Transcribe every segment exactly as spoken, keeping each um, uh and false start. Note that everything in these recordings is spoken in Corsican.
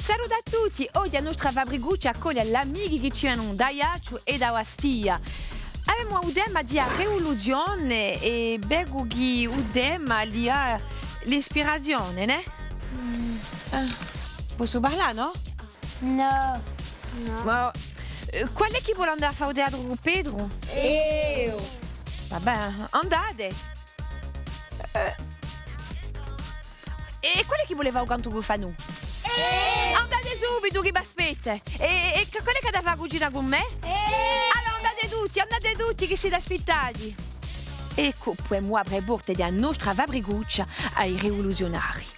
Salute à tutti! Oghje a nostra fabricuccia accoglie l'amichi chì ci venenu da Aiacciu è da Bastia. Avemu u tema di a rivoluzione è vecu chì u tema li hà l'ispirazione, nè? Mm. Eh, possu parlà, nò? Nò. Nò. Ma, eh, quale hè chì vole andà à fà u teatru cù Petru? Eiu. Va bè, andate. Eh. È quale hè chì vole fà u cantu cù Fanù? Eiu. Andate subitu chì v'aspetta. È, è quale hè chì hà da fà a cucina cù mè? Eiu. Allora andate tutti, andate tutti chì site aspittati. Eccu, pudemu apre e porte di a nostra fabricuccia à i rivoluziunarii.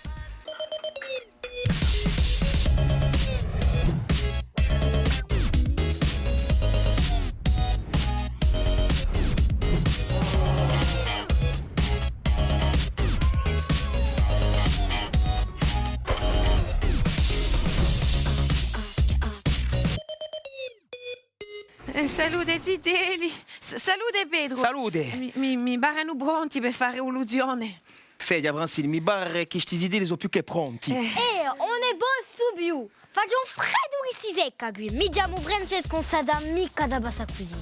Eh, salute zitelli. S-, salute Petru. Salute. Mi, mi, mi parenu pronti per fà a rivoluzione. Feghja, Francine, mi pare chì sti zitelli sò più chè pronti. Eh. Eh, ùn ne possu più. Face un freddu chì si secca quì. Mi chjamu Francescu, ùn s'hà micca da passà cusì.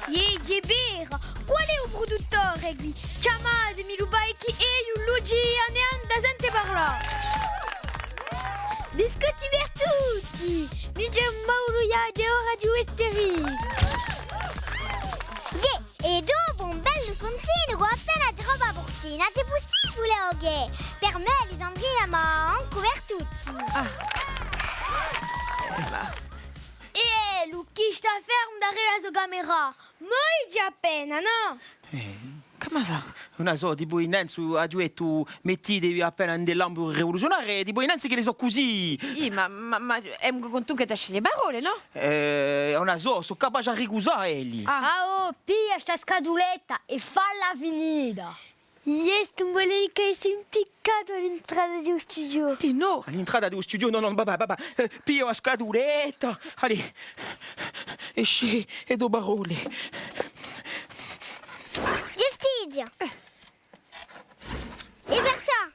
Iè, hè vera. Qual hè u pruduttore quì? Chjamatemi lu, parchì eiu Lucia ne anda sente parlà. Biscotti per tutti! Mi chjamu Mauro, hè ora di u Western. Iè, è dopu un bellu cuntinu cù appena di roba purcina, hè pussibule o chè? Per mè, Lisandrina, ma ancu per tutti. Ah. Eh, ma... È ellu chì stà fermu daretu à a so camera, mugghje appena, nò? Eh, cumu fà? Ùn la sò, dipoi innanzu aghju dettu mettitevi appena in l'ambulu rivoluziunariu, è dipoi innanzu chì li sò cusì. Iè, ma, ma, ma, emu quantunque da sceglie e parolle, nò? Eh, ùn la sò, sò capace à ricusà elli. Ah. Ah, oh, piglia sta scatuletta è falla finita. Iè, ùn vole micca esse impiccatu à l'intrata di u studio. Dì nò! À l'intrata di u studio, nò, nò, babà, babà. Eh, piglia a scatuletta. Allez. Esce e to parolle. Giustizia. Eh. Libertà.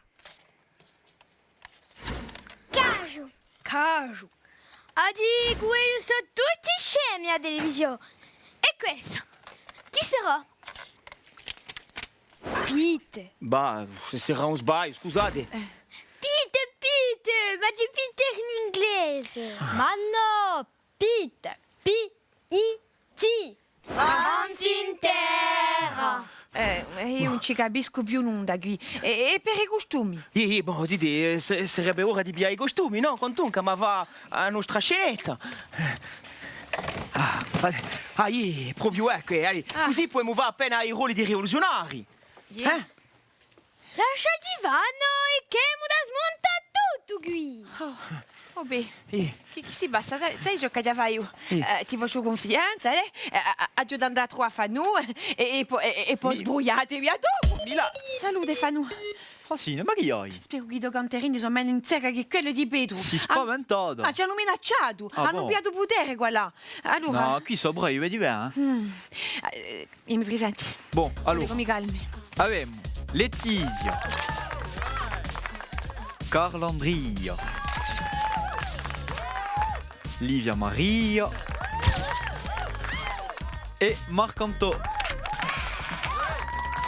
Casgiu. Casgiu. Ah, dicu, eiu, sò tutti scemi à a televisiò. È quessa? Chì sarà? Pete. Bah, sarà un sbagliu, scusate. Eh. Pete, Pete, ma dice Peter in inglese. Ah. Ma nò, Pete, P I T. Panza in terra! Eh, eiu ùn ci capiscu più nunda quì. È, è per i custumi? Iè, iè, bon, zitè, eh, se-, sarebbe ora di piglià i custumi, nò? Quantunque, ma fà a nostra scenetta. Ah, ah, iè, propiu, eccu, eh, allez, ah, cusì pudemu fà appena i rolli di rivoluziunarii. Iè. Eh? Lasciati fà, noi, ch'emu da smuntà tuttu quì! Oh, oh bè. Eh. Chì, chì si passa? Sai, sai ciò ch'aghju da fà eiu? Eh. Eh, ti facciu cunfidenza, eh? Eh, a-, a-, aghju da andà à truvà à Fanù, eh, è, è po, è, è po sbrugliatevi à dopu! Mì la... Salute, Fanù. Francine, ma chì hai? Speru chì i to canterini sò menu in zecca chè quelli di Petru. Sì spaventata. Ah, ci anu minacciatu. Ah, anu pigliatu u putere quallà. Allora. Nò, quì sò bravi, vedi bè, eh? Mm. Eh, I mi presenti. Bon, allora, mi calmi. Avemu Letizia, Carlandria, Livia Maria è Marcantò.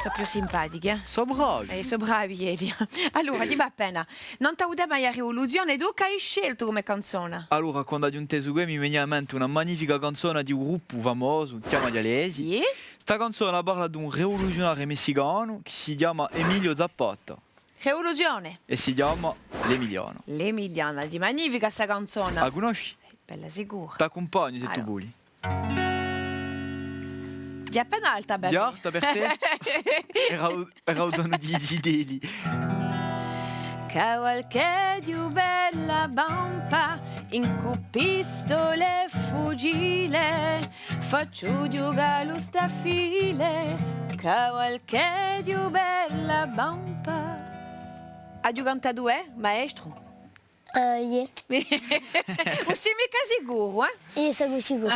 Sò più simpatichi, eh? Sò bravi. Eh, sò bravi, iè. Allora, dì appena, nant'à u tema di a rivoluzione, tù chì hai sceltu cum'è canzona? Allora, quandu aghju intesu què, mi venia in mente una magnifica canzona di un gruppu famosu, chjamatu Gli Alesi. Iè? Sta canzona parla d'un rivoluziunariu messicanu chì si chjama Emilio Zapata. Rivoluzione! È si chjama L'Emiliana. L'Emiliana, hè magnifica sta canzona. A cunnosci? Bella sicura. T'accumpagnu s'è tù voli. Hè appena alta per mè. Hè alta per tè? Era u, era u tonu di, di, di, di. Aghju cantatu, eh, maestru? Eh, iè. Ùn sì micca sicuru, eh? Eiu sò sicuru.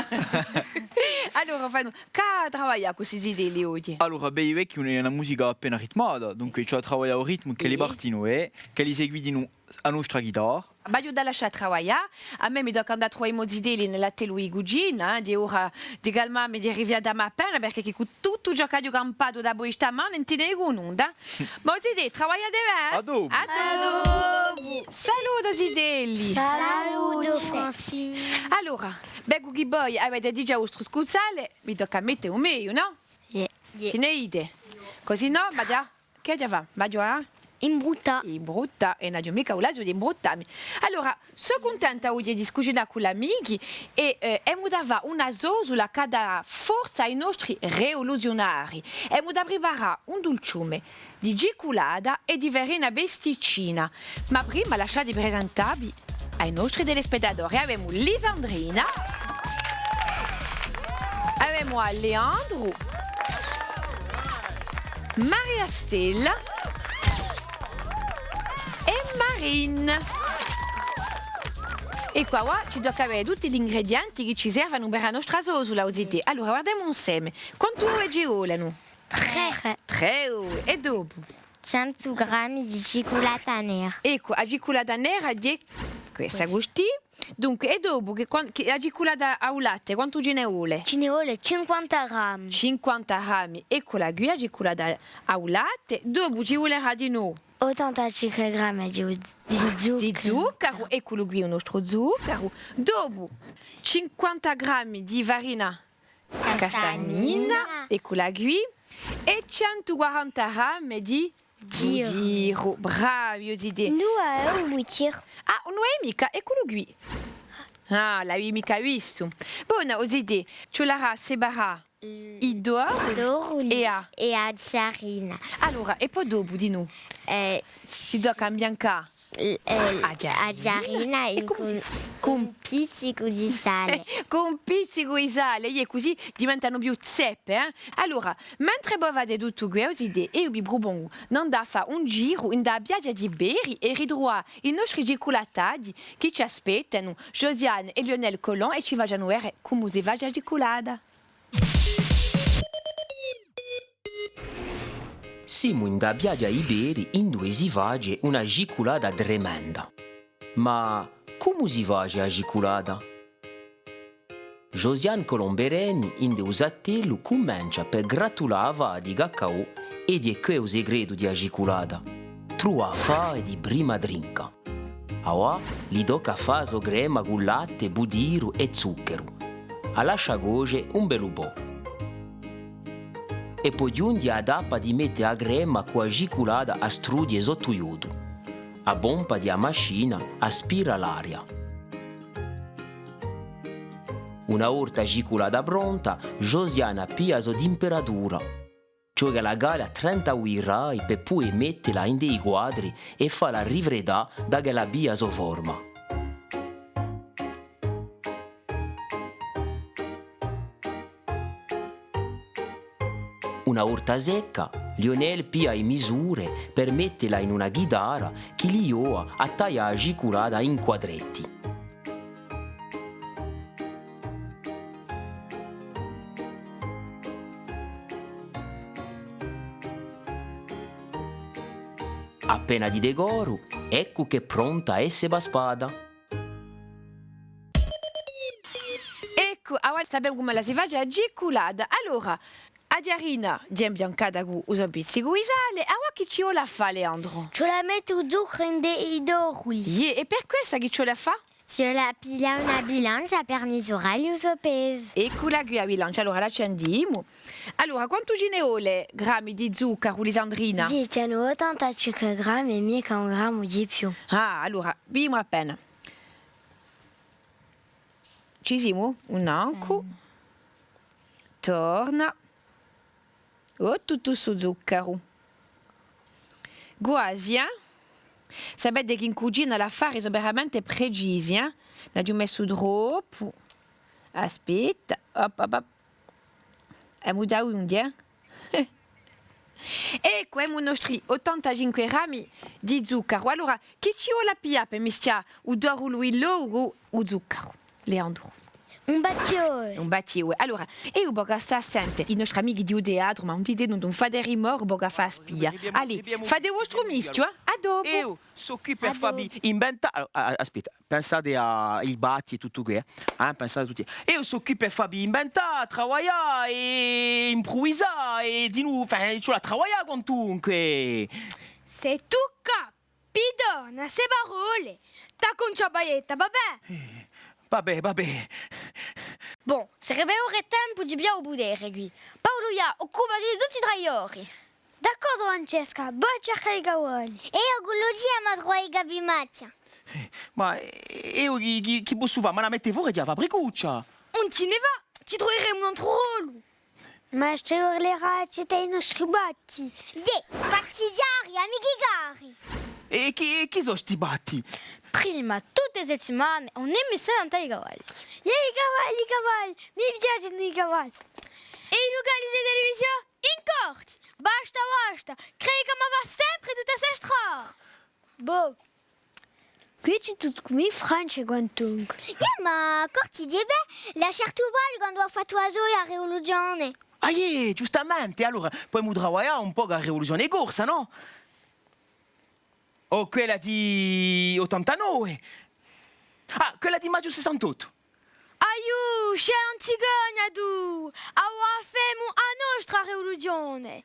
Allora, Fanu, chì travagliate cù sti zitelli oghje? Allora, bè, i vechji, hè una musica appena ritmata, dunque ci hè da travaglià u ritmu, ch'elli partinu, eh, ch'elli seguitinu a nostra ghitarra. V'aghju da lascià travaglià, à mè mi tocca à andà à truvà i mo zitelli in l'attellu di cucina, eh, hè ora di calmà mi, di rifiatà mi appena, perchè chì cù tuttu ciò ch'aghju campatu da voi stamane, ùn tenicu nunda. Ma o zitè, travagliate bè, eh? À dopu. À dopu. Salutu zitelli. Salutu Francine. Allora, vecu chì voi avete digià u vostru scuzzale, mi tocca à mette u meiu, nò? Iè. Chì ne dite? Cusì nò, ma ghjà. Chì aghju da fà? M'aghju da imbruttà. Imbruttà, è ùn aghju micca u laziu d'imbruttà mi. Allora, sò cuntenta oghje di scucinà cù l'amichi è, eh, emu da fà una sosula chì hà da dà forza à i nostri rivoluziunarii. Emu da priparà un dulciume di cicculata è di farina pisticcina. Ma prima lasciate presentavvi à i nostri telespettatori. Avemu Lisandrina, avemu à Leandru, Maria Stella è Marina. È quà, quà ci tocca à avè tutti l'ingredienti chì ci servenu per a nostra sosula, o zitè. Allora, guardemu inseme. Quantu ove ci volenu? Trè. Trè ove. È dopu? Centu grammi di cicculata nera. Eccu, a cicculata nera hè questa, custì. Dunque, è dopu chì quan-, chì a cicculata à u latte, quantu ci ne vole? Ci ne vole cinquanta grammi. Cinquanta grammi, eccula quì, a cicculata à u latte. Dopu ci vulerà dinò ottantacinque grammi di, di zuccaru. Di zuccaru, ecculu quì u nostru zuccaru. Dopu cinquanta grammi di farina castagnina, eccula quì, è centu quaranta grammi di butiru. Butiru, bravi, o zitè. Induve hè u butiru? Ah, ùn u vedi micca, ecculu quì. Ah, l'aviu micca vistu. Bona, o zitè, ci vulerà à separà i toruli è a, è a ciarina. Allora, è po dopu dinò? Eh, si tocca à imbiancà. Eh, a ciarina è cù un pizzicu di sale. Cù un pizzicu di sale, è cusì diventanu più zeppe, eh? Allora, mentre vo fate tuttu què, o zitè, eiu vi prupongu d'andà à fà un giru ind'a piaghja di Peri è ritruvà i nostri cicculataghji chì ci aspettanu, Josiane è Lionel Colon, è ci facenu vede cumu si face a cicculata. Simu ind'a piaghja di Peri, induve si face una cicculata tremenda. Ma cumu si face a cicculata? Josiane Colombereni, ind'u so attellu, cumencia per gratulà a fà di caccaò, è hè què u secretu di a cicculata. Truvà a fà di prima trinca. Avà li tocca à fà a so crema cù latte, butiru è zuccaru. A lascia coce un bellu pò. È po ghjunghje a tappa di mette a crema cù a cicculata à strughje sottu ghjotu. A pompa di a mascina aspira l'aria. Una volta a cicculata pronta, Josiane a piglia a so timperatura. Ci vole ch'ella cali à trentadui gradi per pudè mettela ind'i quadri è falla rifreddà da ch'ella piglia a so forma. Una volta secca, Lionel piglia e misure per mettela in una ghitara chì li ghjova à taglià a cicculata in quadretti. Appena di decoru, eccu ch'hè pronta à esse paspada. Eccu, avà sapemu cum'ella si face a cicculata. Allora, a ciarina hè imbiancata cù u so pizzicu di sale, avà chì ci vole à fà, Leandru? Ci vole à mette u zuccaru ind'i toruli. Iè, è per quessa chì ci vole à fà? Ci vole à piglià una bilancia per misurà u so pesu. Eccula quì a bilancia, allora l'accendimu. Allora, quantu ci ne vole grammi di zuccaru, Lisandrina? Ci ne vole ottantacinque grammi è micca un grammu di più. Ah, allora, vidimu appena. Ci simu? Un ancu. Torna. Oh, tuttu stu zuccaru. Guasi, eh? Sapete chì in cucina l'affari sò veramente precisi, eh? N'aghju messu troppu. Aspetta, op, op, op. Emu da ghjunghje, eh? Eccu, emu i nostri ottantacinque grammi di zuccaru. Allora, chì ci vole à piglià per mischjà u torulu, l'ovu, u zuccaru? Leandru. Un battiore. Un battiore. Allora, eiu vocu à stà à sente i nostri amichi di u teatru, ma ùn ti denu, ùn fate rimore, vocu à fà a spia. Allez, fate u vostru mischju, eh? À dopu. Eiu sò quì per fà vi inventà. Allora, a-, a-, aspetta, pensate à i batti è tuttu què, eh? Eh, pensate tutti. Eiu sò quì per fà vi inventà, travaglià è impruvisà è dinù, enfin, ci vole à travaglià quantunque. Sè tù chì pidona ste parolle, t'acconci a paglietta, va bè? Eh, va bè, va bè. Bon, sarebbe ora è tempu di piglià u putere quì. Paulu, và, occupati di tutti i travagliori. D'accordu, Francesca, vò à circà i cavalli. È eiu cù Lucia emu à truvà i capimachja. Eh, ma, eh, eiu chì, chì, chì possu fà? M'anu à mette fora di a fabricuccia. Ùn ti ne fà, ti truveremu un antru rollu. Ma ci vulerà accettà i nostri batti. Iè, batti cari, amichi cari. È chì, è chì sò sti batti? Prima, tutte e settimane, un'emissione nant'à i cavalli. Iè, i cavalli, i cavalli, mi piacenu i cavalli. È i lucali di televisione? In corti! Basta, basta! Credi ch'emu à fà sempre tutta sta strada! Boh. Quì ci hè tuttu cum'è in Francia, quantunque. Iè, ma Corti di Bè l'hà sceltu Paulu quandu hà fattu a soia rivoluzione. Ah, iè, ghjustamente, allora pudemu travaglià un pocu à a rivoluzione corsa, nò? O quella di ottantanove. Ah, quella di maghju sessantottu. Aiò, scì, ùn ti cogna tù! Avà femu a nostra rivoluzione!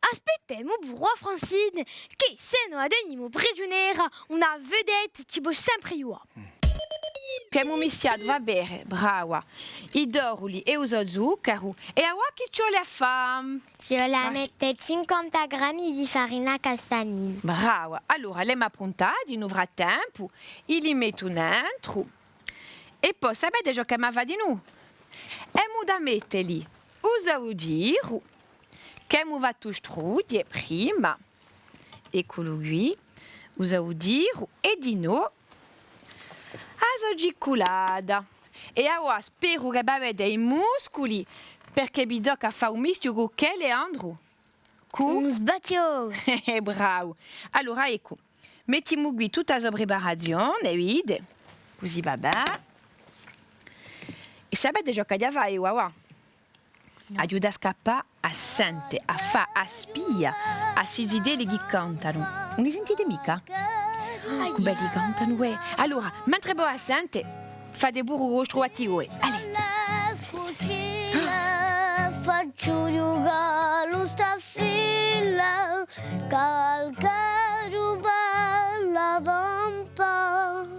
Aspittemu puru à Francine, chì s'è no a tenimu prigiunera, una vedette ci pò sempre aiutà. Ch'emu mischiatu, và bè, brava. I toruli è u so zuccaru, è avà chì ci vole à fà? Ci vole à mette cinquanta grammi di farina castagnina. Brava. Allora, l'emu appruntati, in u frattempu, i li mettu nentru. È po sapete ciò ch'emu à fà dinù? Emu da mette li u so butiru, ch'emu fattu strughje prima, ecculu quì, u so butiru, è dinò a so cicculata. È avà speru chì v'avete i musculi, perchè vi tocca à fà u mischju cù chì, Leandru? Cù? Un sbattiore. Eh, bravu. Allora, eccu, mettimu quì tutta a so preparazione, vide? Cusì và bè. È sapete ciò ch'aghju da fà eiu, avà? Aghju da scappà à sente, à fà a spia à sti zitelli chì cantanu. Ùn li sentite micca? Cù belli cantanu, eh! Allora, mentre vo à sente, fate puru u vostru battiore. Allez!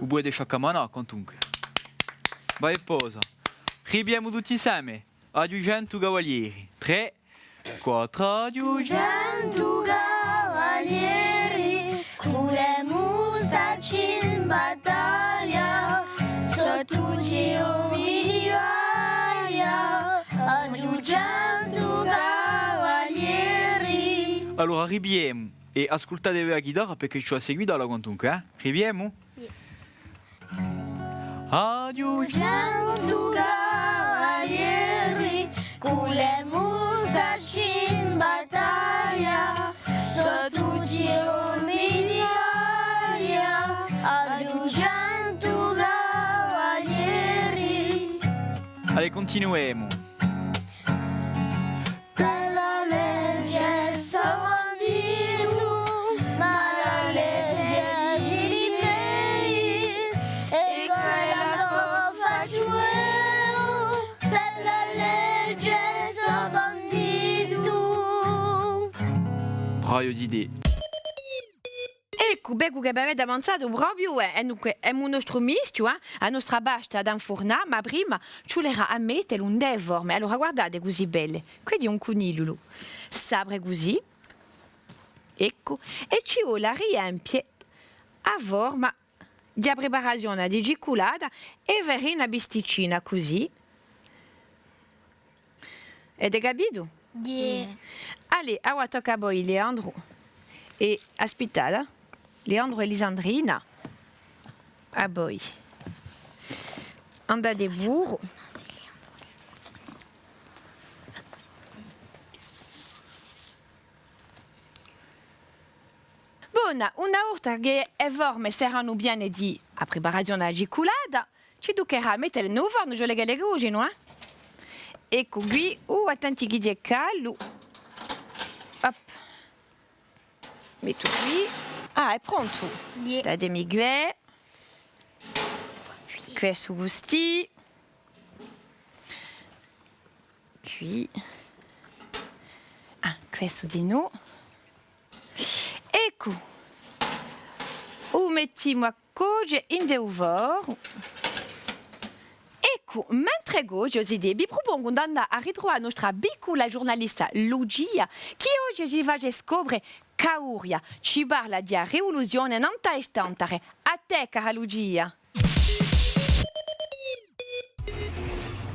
U pudete sciaccamanà, quantunque. Vai è posa. Ripigliemu tutti inseme. Aghju centu cavalieri. Trè, quattru. Allora, ripigliemu è ascultatevi a chitarra perchè ci hè à seguitalla quantunque, eh? Ripigliemu? Iè. Allez, cuntinuemu. Bravi zitelli. Eccu, vecu chì v'avete avanzatu propiu, eh. È dunque, emu u nostru mischju, eh, a nostra pasta da infurnà, ma prima ci vulerà à mettelu in e forme. Allora, guardate cusì belle. Quì hè un cunigliulu. S'apre cusì. Eccu. È ci vole à riempie a forma di a preparazione di cicculata è farina pisticcina, cusì. Avete capitu? Iè. Allez, avà tocca à voi, Leandru. È aspittate, Leandru è Lisandrina. À voi. Andate puru. Una, una volta chì e forme seranu piene di a preparazione di a cicculata, ci tuccherà à mettele in u fornu, ci vole ch'elle cucinu, eh? Eccu quì, uh, attenti chì ci hè caldu. Op. Mettu quì. Ah, hè prontu. Iè. Datemi què. Questu custì. Quì. Ah, questu dinù. Eccu. U mettimu à coce ind'u fornu. Eccu, mentre coce, o zitè, vi prupongu d'andà à ritruvà a nostra piccula ghjurnalista Lucia, chì oghje ci face scopre Cauria, ci parla di a rivuluzione nant'à e stantare. À tè, cara Lucia.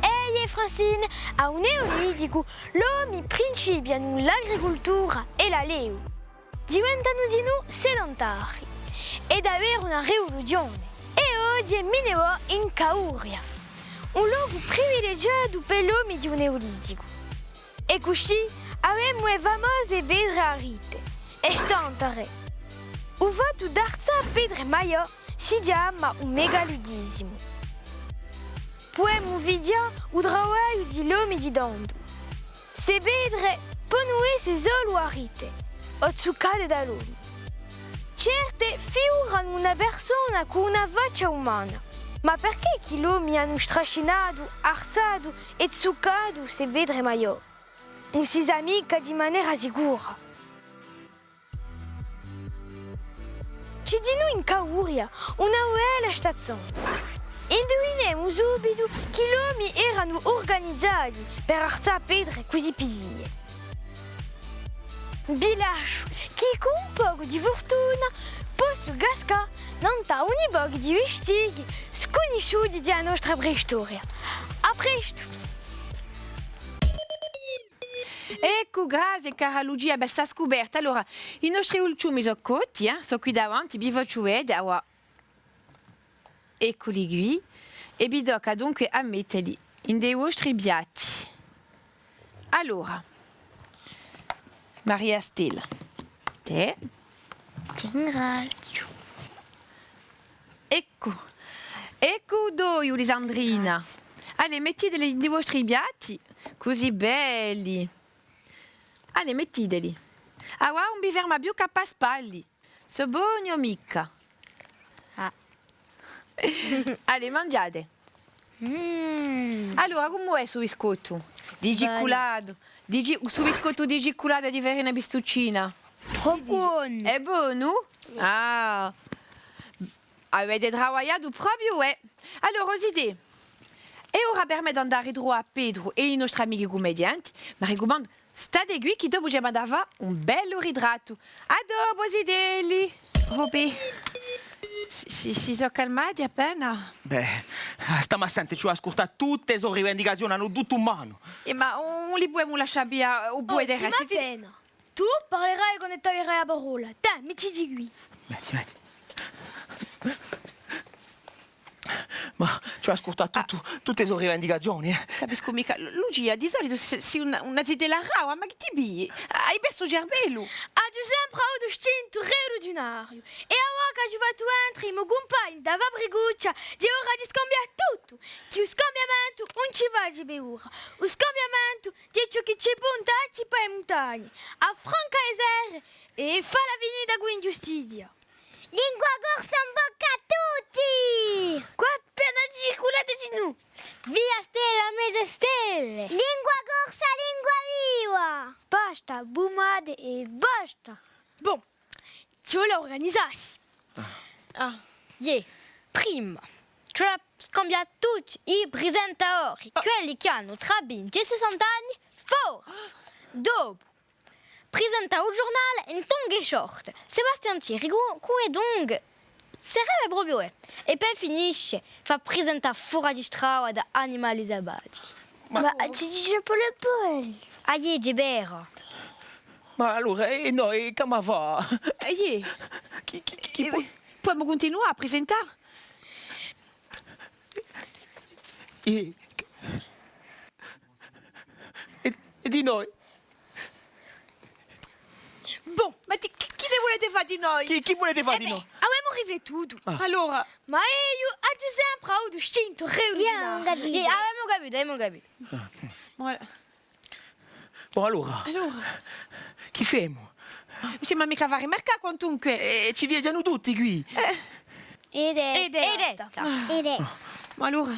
Ehi, Francine, à u Neoliticu, l'omi principianu l'agricultura è l'allevu. Diventanu dinù sedentarii. Hè daveru una rivuluzione. È oghje mi ne vò in Cauria, un locu privilegiatu per l'omi di u Neoliticu. È cusì avemu e famose petre arritte, e stantare. U fattu d'arzà petre maiò si chjama u megalitissimu. Pudemu fighjà u travagliu di l'omi di tandu. Ste petre ponu esse solu arritte, o zuccate da l'omi. Certe figuranu una persona cù una faccia umana. Ma perchè chì l'omi anu strascinatu, arzatu è zuccatu ste petre maiò? Ùn si sà micca di manera sicura. Ci hè dinù in Cauria una bella stazione. Induvinemu subitu chì l'omi eranu urganizati per arzà petre cusì pisie. Vi lasciu chì cù un pocu di furtuna possu cascà nant'à uni pochi di vestighji scunnisciuti di a nostra preistoria. À prestu! Eccu, grazie, cara Lucia, per sta scuperta. Allora, i nostri dulciumi sò cotti, eh? Sò quì davanti, vi facciu vede, avà. Ecculi quì. È vi tocca dunque à metteli in i vostri piatti. Allora, Maria Stella, tè. Ti ringraziu. Eccu. Eccu dui, Lisandrina. Grazie. Allez, mettiteli in i vostri piatti, cusì belli. Allez, mettiteli. Avà ùn vi ferma più chè à paspalli. Sò boni o micca? Ah. Allez, manghjate. Mm. Allora, cumu hè stu biscottu? Di cicculata. Di ci-, stu biscottu di cicculata di farina pistuccina? Troppu bonu. Hè bonu? Ah. Avete travagliatu propiu, eh. Allora, o zitè, hè ora per mè d'andà à ritruvà à Petru è i nostri amichi cummedianti, m'arricumandu, state quì chì dopu ci avemu da fà un bellu ritrattu. À dopu, zitelli! Robè, si, si, si sò calmati appena? Bè, stemu à sente, ci vole à ascultà tutte e so rivendicazione, anu tuttu in manu. Eh, ma ùn li pudemu lascià via, o pudete... Oh, ti ma appena! Tù parlerai quandu t'averai a parolla. Tè, mettiti quì. Veni, veni. Ma ci vole à ascultà tuttu, tutte e so rivendicazioni, eh. Capiscu micca. Lu-, Lucia, di solitu sì, sì una, una zitella brava, ma chì ti pigli? Ai persu u cerbellu? Aghju sempre avutu u stintu rivoluziunariu. È avà ch'aghju fattu entre i mo cumpagni di a Fabricuccia, hè ora di scambià tuttu. Chì u scambiamentu ùn ci face paura. U scambiamentu Dicu chì ci punta, ci pò e muntagne, affranca e serre è falla finita cù l'inghjustizia. Lingua corsa in bocca à tutti! Quì appena circulate dinù! Via Stella, mezze stelle! Lingua corsa, lingua viva! Basta, bumate è basta! Bon, ci vole à urganizassi. Ah. Iè, prima, ci vole à scambià tutti i prisentadori, quelli chì anu trà vinti è sessanta anni, fora! Dopu, prisentà u ghjurnale in tonga è short. Sebastian Thierry, cù, cù e tonge, sarebbe propiu, eh. È per finisce, fà prisentà fora di strada da animali salvatichi. Ma, ma ci dice puru quellu. Ah, iè, hè vera. Ma allora, eh, nò, eh, chì emu à fà? Eh, iè. Chì, chì, chì, chì... Eh, pò-, pudemu cuntinuà à prisentà? Eh, è, è dinò? Bon, ma ti, chì, chì Chì vulete fà di noi? Chì, chì vulete fà di noi? Avemu riflettutu. Ah. Allora. Ma eiu aghju sempre avutu istintu rivoluzionariu. Eiu avemu capitu. Eiu avemu capitu, avemu capitu. Voilà. Bon, allora. Allora? Chì femu? Ùn ci hè micca à fà rimarcà, quantunque. Eh, ci vidianu tutti quì. Eh. Ed hè... Ed hè detta. Ed hè. Ma allora,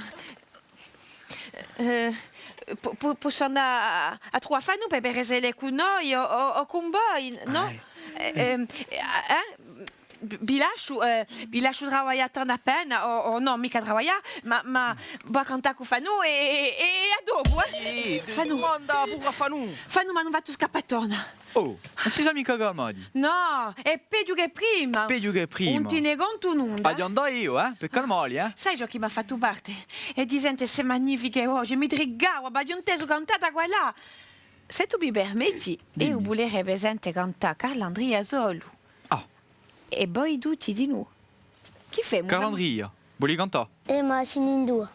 eh, po-, po-, possu andà à, à truvà Fanù per, per vede s'ellu hè cù noi o, o, o cù voi, nò? Eh. Eh, ehm, eh, eh? Vi, vi lasciu, eh, vi lasciu travaglià torna appena, o, o nò, micca travaglià, ma, ma vò à cantà cù Fanù è, è, è, è à dopu, eh? Fanù. Dumanda puru à Fanù. Fanù, ma ùn v'hà fattu scappà torna? Oh, ùn si sò micca calmati. Nò, hè peghju chè prima. Peghju chè prima. Ùn ti ne contu nunda. Aghju da andà eiu, eh, per calmalli, eh. Sai ciò chì m'hà fattu parte? Hè di sente ste magnifiche voce, mi trigava, aghju intesu cantà da quallà. S'è tù mi permetti, eiu vulerebbe sente cantà Carlandria solu. Ah. È voi tutti dinù. Chì femu? Carlandria, voli cantà? Eh, ma simu in dui.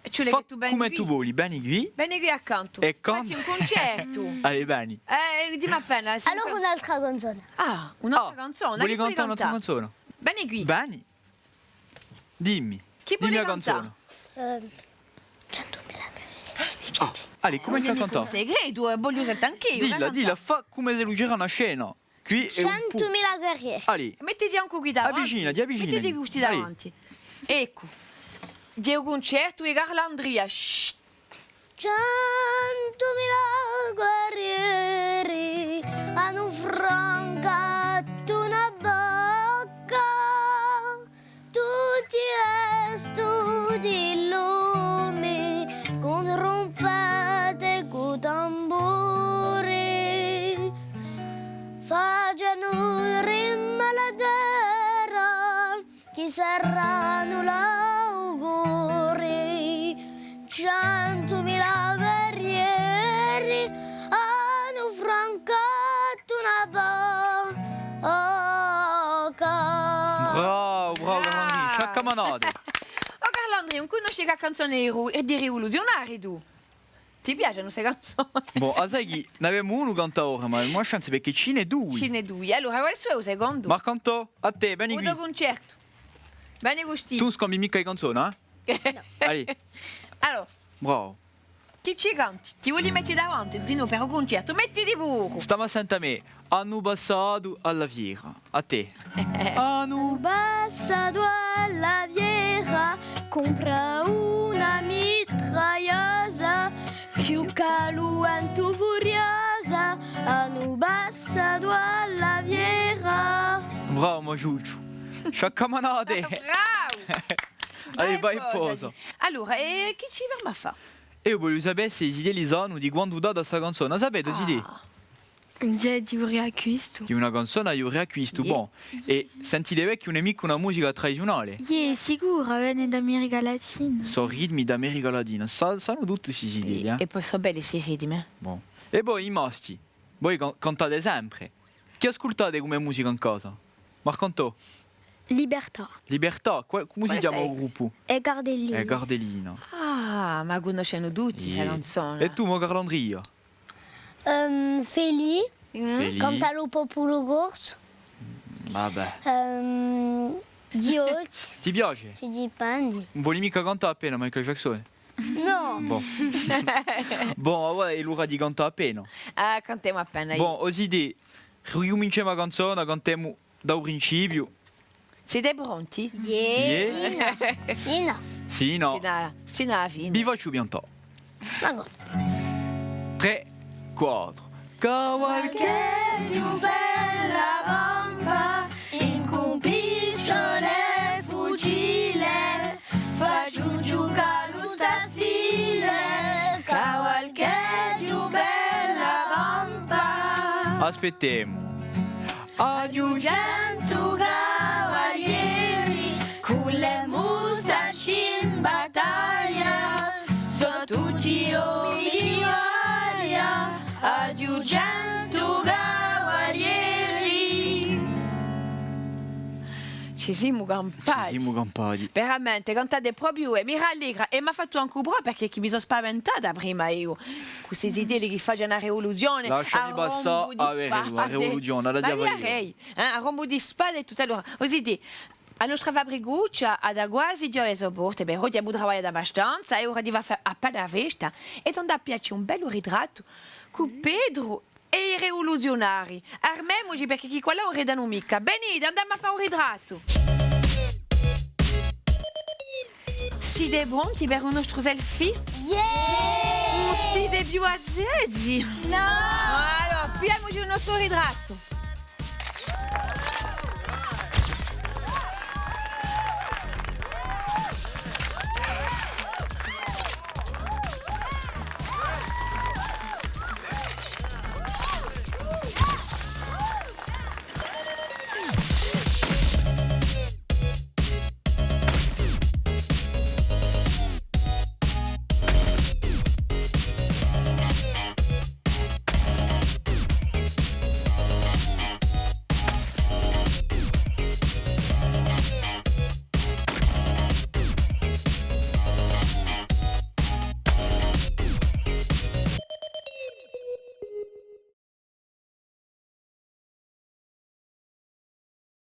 Ci vole chì tù veni quì. Fà cum'è tù voli, veni quì. Veni quì accantu. È can... Facci un cuncertu. Allez, veni. Eh, dimmi appena, sì. Allora un'altra canzona. Ah, un'altra canzona. Chì voli cantà? Voli cantà un'altra canzona? Veni quì. Veni. Dimmi. Chì voli cantà? Dimmi a canzona. Ehm, Centumila guerrieri. Ah, allez, cumencia à cantà. Ùn hè micca un segretu, eh, vogliu sente anch'eiu. Dilla, dilla, fà cum'è s'ellu c'era una scena. Quì hè un pu-... Centumila guerrieri. Allez. Mettiti ancu quì davanti. Avvicinati, avvicinati. Mettiti quì davanti. Eccu. Hè u cuncertu di Carlandria. Shh. Centumila guerrieri anu francatu una bocca, tutti vestiti di lumi, cù trumpette è cù tamburi, facenu tremà la terra, chì saranu l'auguri. Centumila guerrieri anu francatu una bocca. Bravu, bravu, Carlandria, sciaccamanate. O Carlandria, ùn cunnosci chè canzone di ru-, di rivoluziunariu tù? Ti piacenu ste canzone? Bon, a sai chì n'avemu unu cantadore, ma ùn hè una chance perchè ci n'hè dui. Ci n'hè dui. Allora, quale hè u secondu? Marcantò, à tè, veni quì. U to cuncertu. Veni custì. Tù ùn scambi micca di canzona, eh? Nò. Allez. Allora. Bravu. Chì ci canti? Ti voli metti davanti, dinù per u cuncertu? Mettiti puru. Stà à sente à mè. Anu passatu à a fiera. À tè. Anu passatu à a fiera, cumprà una mitragliosa, più chè u ventu furiosa, anu passatu à a fiera. Bravu, o mo Ciucciu. Sciaccamanate. Bravu. Allez, vai, posati. Allora, è chì ci ferma à fà? Eiu vogliu sapè s'è i zitelli sanu di quandu data sta canzona. A sapete, o zitè? Ah. Ghjè di u Riacquistu. Di una canzona di u Riacquistu, bon. È sentite bè chì ùn hè micca una musica tradiziunale. Iè, sicuru, vene d'America Latina. Sò ritmi d'America Latina. Sa-, sanu tutti sti zitelli, eh? È po sò belli sti ritmi, eh? Bon. È voi, i maschi, voi can-, cantate sempre. Chì ascultate cum'è musica in casa? Marcantò? Libertà. Libertà? Quale, cumu si chjama u gruppu? E Cardellina. E Cardellina. Ah, ma a cunnoscenu tutti sta canzona. È tù, mo Carlandria? Ehm, Felì. Felì. Canta lu Populu Corsu. Vabbè. Ehm, Dioti. Ti piace? Ci dipende. Ùn voli micca cantà appena Michael Jackson? Nò. Bon. Bon, avà hè l'ora di cantà appena. Ah, cantemu appena. Bon, o zitè, ricuminciemu a canzona, cantemu da u principiu. Site pronti? Iè. Iè. Sinu. Sinu. Sinu à a fine. Vi facciu piantà. D'accordu. Trè, quattru. Aspettemu. Ci Ci simu campati. Ci simu campati. Veramente, cantate propiu, eh, mi rallegra, è m'hà fattu ancu prò, perchè chì mi sò spaventata prima eiu, cù sti zitelli chì facenu a rivoluzione, lasciami passà a rivoluzione, a rivoluzione, a rivoluzione. Ma via, eh, a rombu di spade è tuttu. Allora, o zitè, a nostra fabricuccia hà da quasi chjode e so porte, bè, oghje emu travagliatu abbastanza, hè ora di fà appena festa, è d'andà à piglià ci un bellu ritrattu cù Petru è i rivoluziunarii. Armemuci, perchè chì quallà ùn ridanu micca. Venite, andemu à fà un ritrattu. Site pronti per u nostru selfie? Yeah! Ùn site più azezi? Nò! Allora, pigliamuci u nostru ritrattu.